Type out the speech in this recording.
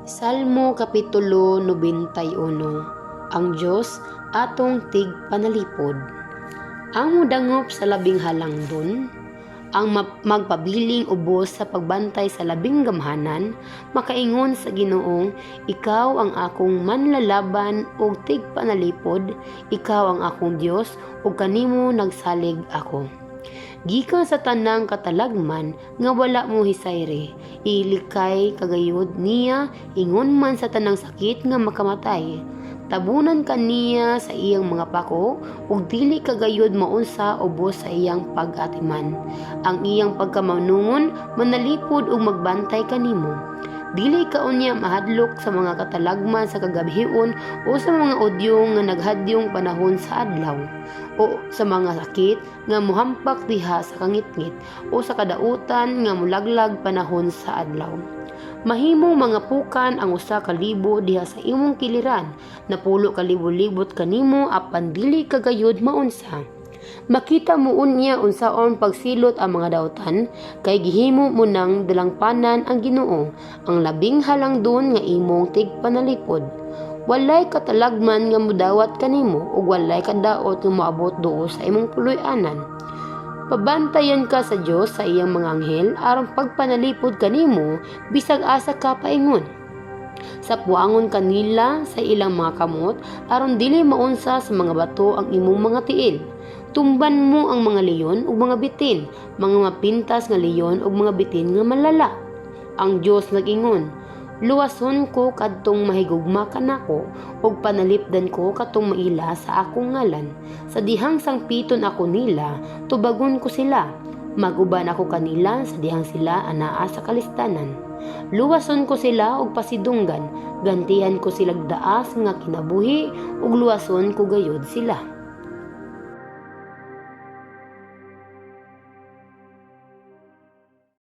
Salmo Kapitulo 91. Ang Dios atong tigpanalipod. Ang mudangop sa Labing Halangdon, ang magpabiling ubos sa pagbantay sa Labing Gamhanan, makaingon sa Ginoo, "Ikaw ang akong manlalaban ug tigpanalipod, ikaw ang akong Dios ug kanimo nagsalig ako." Gikan sa tanang katalagman nga wala mo hisayri, ilikay ka gayud niya ingon man sa tanang sakit nga makamatay. Tabunan ka niya sa iyang mga pako ug dili ka gayud maunsa ubos sa iyang pag-atiman. Ang iyang pagkamanungon manalipod ug magbantay kanimo. Dili ka unya mahadlok sa mga katalagman sa kagabhion o sa mga udyong nga naghadyong panahon sa adlaw, o sa mga sakit nga mohampak diha sa kangitngit, o sa kadautan nga molaglag panahon sa adlaw. Mahimong mga pukan ang 1,000 diha sa imong kiliran, 10,000 libot kanimo, apan dili ka gayud maunsa. Makita mo unya unsaon pagsilot ang mga dautan, kay gihimo mo nang dalangpanan ang Ginoo, ang Labing Halangdon nga imong tigpanalipod. Walay katalagman nga mudawat kanimo ug walay kadaot nga moabot duol sa imong puloy-anan. Pabantayan ka sa Dios sa iyang mga anghel aron pagpanalipod kanimo bisag asa ka paingon. Sapuangon ka nila sa ilang mga kamot aron dili maunsa sa mga bato ang imong mga tiil. Tumban mo ang mga leyon ug mga bitin, mga mapintas nga leyon ug mga bitin nga malala. Ang Dios nag-ingon, "Luwason ko kadtong mahigugma kanako ug panalipdan ko katong maila sa akong ngalan. Sa dihang sangpiton ako nila, tubagon ko sila. Mag-uban ako kanila sa dihang sila anaa sa kalistanan. Luwason ko sila og pasidunggan, gantihan ko silag daas nga kinabuhi ug luwason ko gayud sila."